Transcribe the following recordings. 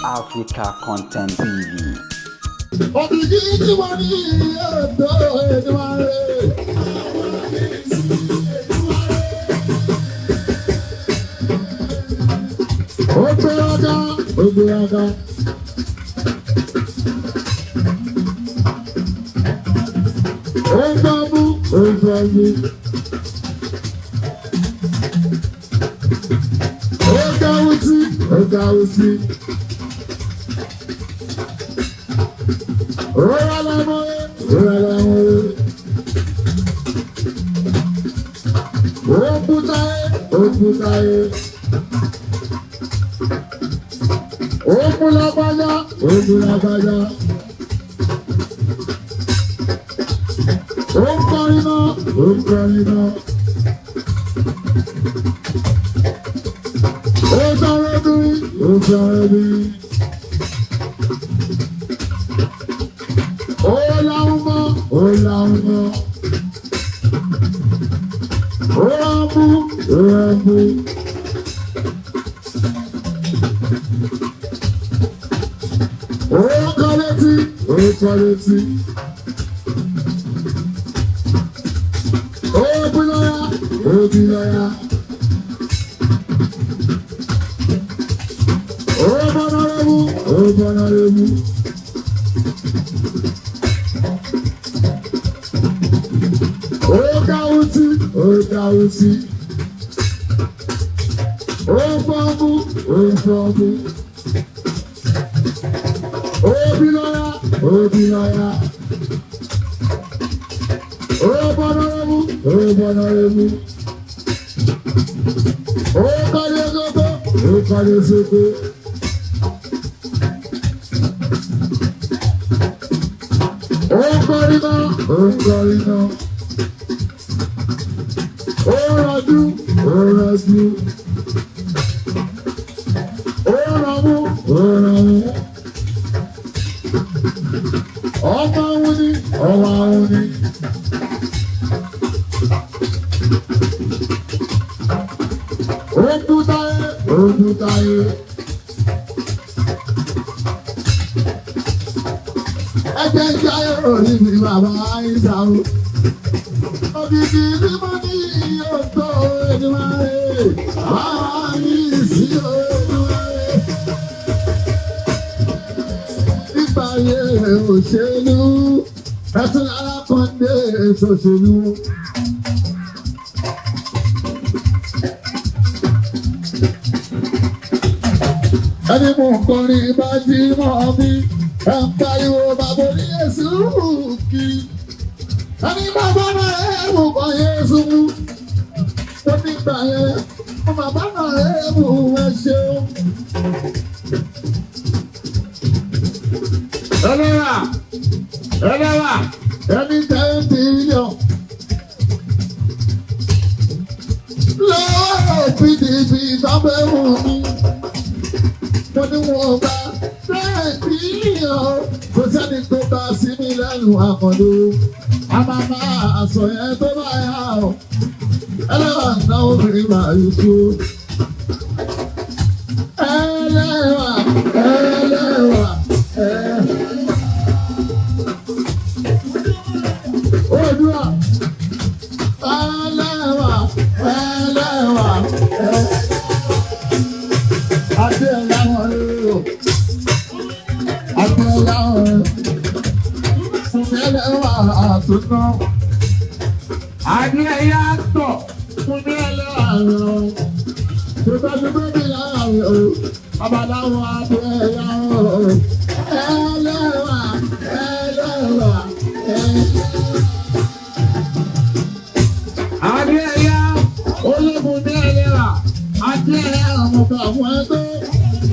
Africa Content TV. Òkìkí tí wọ́n ní ọ̀dọ́ Èdùmàrè. Ó gbéraga, ó gbéraga. Ó gbámú, ó gbámú. Ó gáwùtí, ó gáwùtí. Ó rà lámọ́rẹ́, ó rà lámọ́rẹ́. Ó kú táyé, ó kú táyé. Ó kú lágbájá, ó kú lágbájá. Ó ń kọrin náà, ó ń kọrin náà. Ó sọ̀rọ̀ bí, ó sọ̀rọ̀ bí. Ó láwọn mọ́, ó láwọn mọ́. Ó rán mú, ó rán mú. Ó kọ́ létí, ó kọ́ létí. Ó bí lọ́yà, ó bí lọ́yà. Ó bọ́nà lébú, ó bọ́nà lébú. Ó káwùtì, ó káwùtì. Ó fọ́nbú, ó fọ́nbú. Ó bí lọ́yà, ó bí lọ́yà. Ó bọ́nà lébú, ó bọ́nà lébú. Ó kọ́lé sóko, ó kọ́lé sóko. Ó ń kọrin náà, ó ń kọrin náà. Ó rọjú, ó rọjú. Ó rọmú, ó rọmú. Ọmọ òun ni, ọmọ òun ni. Ó kú táyé, ó kú táyé. Ẹgbẹ́ ń jáyé orí mi bàbá Àyíṣà o. Òkìkí tí mo ní ọ̀tọ̀ Èdùmàrè, bàbá mi sí Èdùmàrè. Nípa ayé òṣèlú, ẹ̀sùn alákọ̀ọ́dé ṣòṣèlú. Ẹni mú kọrin bá jí mọ́ mi, ẹ̀ ń pariwo bàbá orí Jésù kiri. Ẹni bàbá náà ẹ̀ mú kọ Jésù mú. Ó nígbà yẹn, mo bàbá náà ẹ̀ mú ẹ ṣeun. Ẹlẹ́wà, ẹlẹ́wà, ẹni 10 billion. Lọ́wọ́ PDP sábẹ́ wù mí. Mo ní wọn bá 10 billion. Kò sẹ́ni tó bá sí mi lẹ́nu àkàndó. A máa máa sọ yẹn tó bá yà ọ́. Ẹlẹ́wà náwó mi máa yí kú. Ẹlẹ́wà, ẹlẹ́wà, ẹ. Oòduà, ẹlẹ́wà, ẹlẹ́wà, ẹ. Adé ẹ̀láwọ̀n o. Adé ẹ̀láwọ̀n. Fúnmi ẹlẹ́wà àtúná. Adé ẹ̀yà tọ̀. Fúnmi ẹlẹ́wà rẹ̀. Ṣètọ́jú bébí lára rẹ̀ o. Babaláwo adé ẹ̀láwọ̀n o. Ẹlẹ́wà, ẹlẹ́wà, ẹ. Adé ẹ̀yà. Ológun ní ẹlẹ́wà. Adé ẹ̀yà ọmọọba àwọn ẹgbẹ́.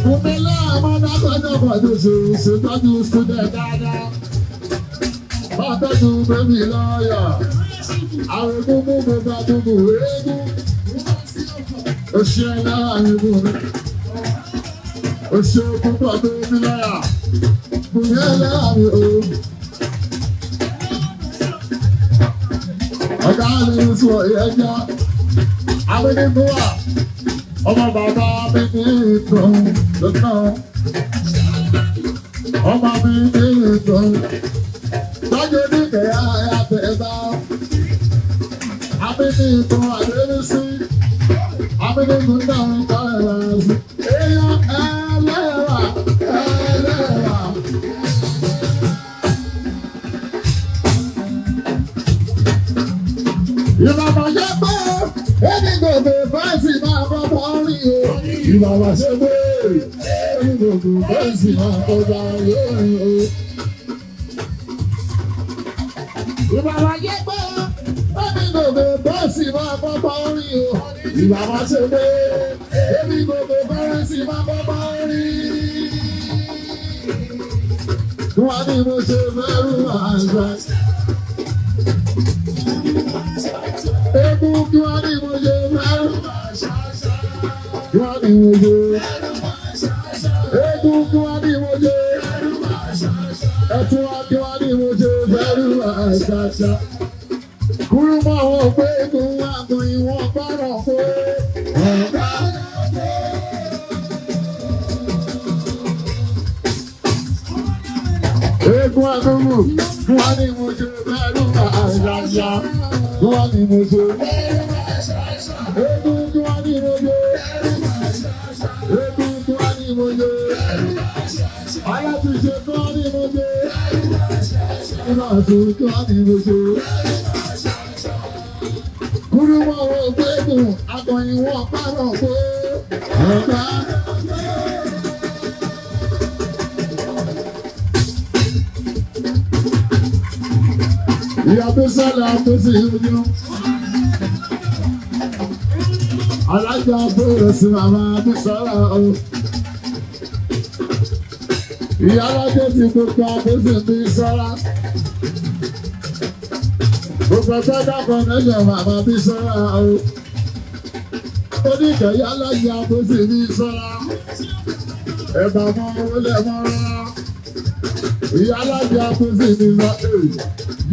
Fúnmi láàmú dákọ̀dọ̀kọ̀dọ̀ ṣètọ́jú student dáadáa. Bá tọ́jú bébí lọ́ọ̀yà. Àwọn egúngún gbogbo àdúgbò eégún. Oṣù ẹlẹ́wà eégún mi. Oṣù púpọ̀ bébí lọ́ọ̀yà. Fúnmi ẹlẹ́wà mi o. Ọ̀gá mi sọ ìyẹn Àwọn eégún wà. Ọmọ bàbá mi ní ìtàn lọ́nà. Ọmọ mi ní ìtàn. Tọ́jú oníkẹ́ àyà tẹ̀ bá. Àmì ní ìtàn àdéhùn sí. Àmì ní ìtàn náà ń kọ́ ẹ̀rọ sí. Èèyàn ẹlẹ́wà ẹlẹ́wà. Ìbàbà ṣe pé ẹni gbogbo fẹ́ǹsì máa bọ́ rí o. Ìbàbà ṣe pé ẹni gbogbo fẹ́ǹsì máa bọ́ bá rí o. Ìbàbà ṣe pé ẹni gbogbo fẹ́ǹsì máa bọ́ rí o. Ìbàbà ṣe pé ẹni gbogbo fẹ́ǹsì máa bọ́ rí. Wọ́n ní mo ṣe fẹ́rù àṣà. Egun kí wọ́n ní mo ṣe fẹ́rù. Kí wọ́n ní mo ṣe. Egun kí wọ́n ní mo ṣe. Ẹtún wá kí wọ́n ní mo ṣe fẹ́rù àṣàṣà. Kúrú mọ́ àwọn òpé egun àgùn ìwọ̀n gbọ́rọ̀ pé. Ọ̀gá. Egun àgùnmù kí wọ́n ní mo ṣe fẹ́rù àṣàṣà. Kí wọ́n ní mo ṣe. Egun kí wọ́n ní mo ṣe. Egun kí wọ́n ní mo ṣe. Aláàtúnṣe kí wọ́n ní mo ṣe. Ìlàtún kí wọ́n ní mo ṣe. Kúrú mọ́ owó gbẹ́gùn, akọ̀yìn wọn pàrọ̀ pé ọ̀gá. Ìyá tó sálà tó sì yọjú. Alájà bẹ̀rẹ̀ sí màmá tó sálà o. Ìyá alájọ ti gbogbo àbóṣe mi sọ́ra. Gbogbo ẹgbẹ́ dàpọ̀ lẹ́yìn màmá mi sọ́ra o. Oníkẹ̀yà alájà àbóṣe mi sọ́ra. Ẹ̀bà mọ owó lẹ̀ mọ́ rárá. Ìyá alájà àbóṣe mi sọ́ra.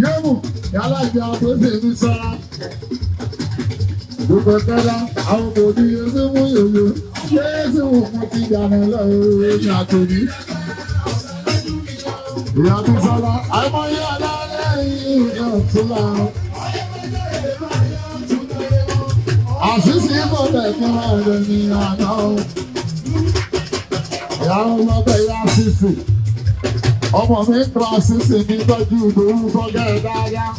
Yéwù ìyá alájà àbóṣe mi sọ́ra. Gbogbo tẹ́lá àwọn kò ní Yéésù mú yòyò. Yéésù mú ti dànù lọ́wọ́ ní àtòní. Ìyá tó sọ́lá, àìmọye alálẹ́ ìyá ọ̀túnlá. Àṣìṣe ìbọ̀lẹ̀ kí wọ́n rẹ̀ ní àná. Ìyá ọmọ bẹ́ẹ̀ yá sísì. Ọmọ mi ń tra sísì ní tọ́jú ìdòwú sọ́gẹ́ dáadáa.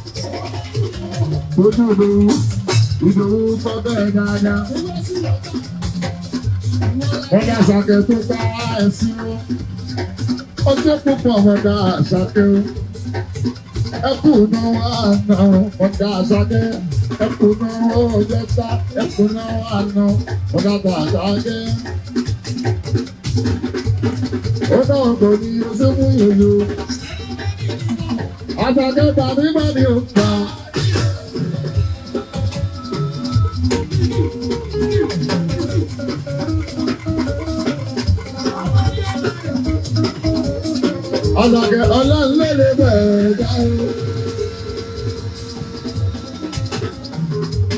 Tọ́jú ìdòwú, ìdòwú sọ́gẹ́ dáadáa. Wọ́n dá sàkẹ́ tó bá ẹ̀sìn wọn. Ọjọ́ púpọ̀ ọmọdé àṣàkẹ́ o. Ẹkùnú àná ọ̀dà àṣàkẹ́. Ẹkùnú ọjọ́ta ẹkùnú àná ọ̀dà àṣàkẹ́. Ó náà kò ní oṣù mú yòyò. Àṣàkẹ́ tàbí bá ní òǹkà. Àṣàkẹ́ ọlọ́run ló lè bẹ̀rẹ̀ dáhùn.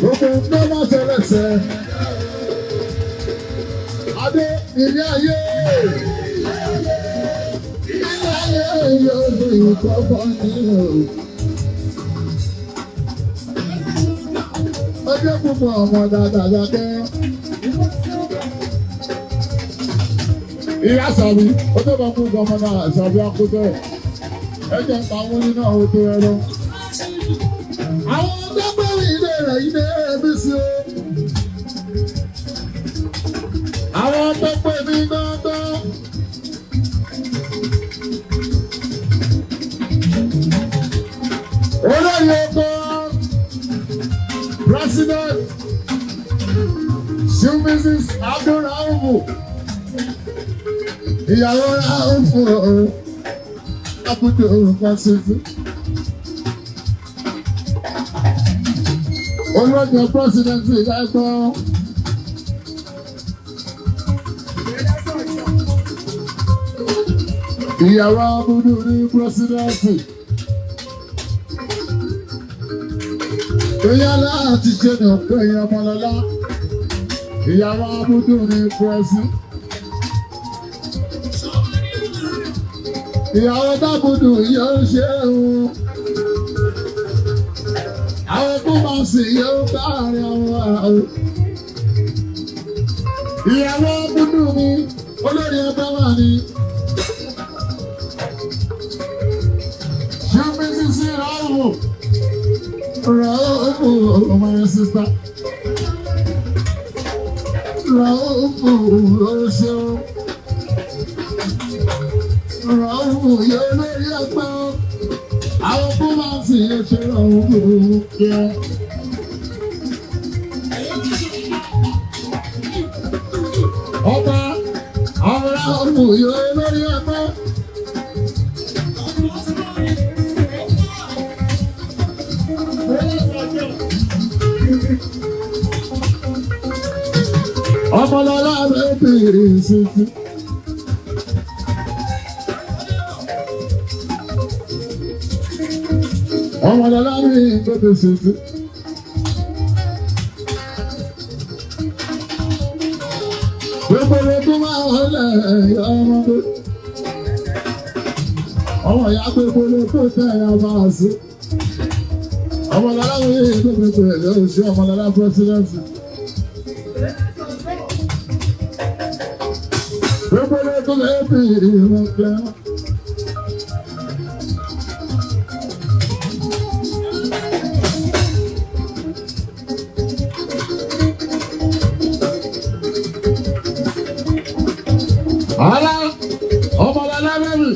Gbogbo nǹkan má ṣẹlẹ̀ sẹ́. Adé ilé ayé. Ilé ayé yóò fi ìkọ́kọ́ ní o. Ọjọ́ púpọ̀ ọmọ dáadáa dákẹ́. Ìyá sàbí, ó tó bá kú ọmọ náà sàbí akútọ̀. Ẹ jẹ́ pa wọ́n nínú àwọn tó ẹ̀rọ. Àwọn ọ̀dọ́gbẹ̀rún ilé rẹ̀ ilé ẹbí sí o. Àwọn tó pè mí gángan. Olórí oko President Mrs. Abdulrahman ìyàwó Raufu Abudu Fásitì. Olóòjọ President ìyàgbọ́. Ìyàwó Abudu ní President. Ìyá láti ṣe ní ọ̀pẹ ìyá ọmọlọ́lá. Ìyàwó Abudu ní Pẹ́sí. Ìyàwó Dábùdù yóò ṣe é o. Àwọn tó máa sì yóò bá àárín àwọn àwọn. Ìyàwó Abudu ni olórí ẹgbẹ́ wà ní. Ṣé Mrs. Raoul? Raoul, my sister. Raoul, ó ṣeun. Raoul yóò lórí ẹgbẹ́ o. Àwọn tó máa sì yẹ ṣe Raoul yẹ. Ọba àwọn Raoul yóò lórí ẹgbẹ́. Ọmọlọ́lá rẹ̀ bèrè ṣètì. Ọmọlọ́lá rẹ̀ bèrè ṣètì. Gbogbo owó tó máa ń lẹ̀ ẹ̀yà ọmọdé. Ọmọ ìyá gbogbo ló kó tẹ̀ ẹ̀yà máa sí. Ọmọlọ́lá rẹ̀ bèrè ṣètì. Ọmọlọ́lá pírẹsidẹ́ǹtì. Gbogbo ló tó lè fi ìwọ̀n jẹ́. Ọlá ọmọlọ́lá bẹ̀rù.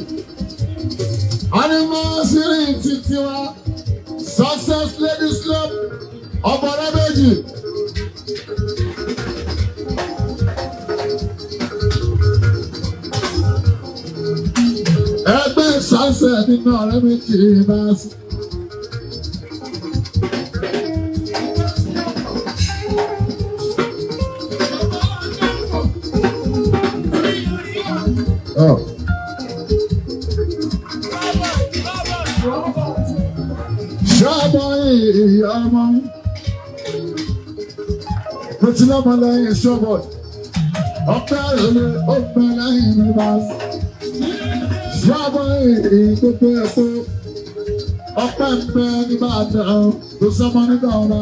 Animal ti tiwa. Success Ladies Club ọmọlá méjì. Ẹgbẹ́ ìsásẹ̀ nínú ọ̀rẹ́ méjì máa sí. Oh. Ṣọ́ọ̀bù ìyá ọmọ. Mo ti lọ́mọ lẹ́yìn ṣọ́ọ̀bù. Ọpẹ́ àròlé ó pẹ́ lẹ́yìn mi bá sí. Ṣọ́ọ̀bù ìgbogbo ẹ̀kọ́. Ọpẹ́ ń bẹ nígbàdàn kò sọ́mọ nígbà ọ̀la.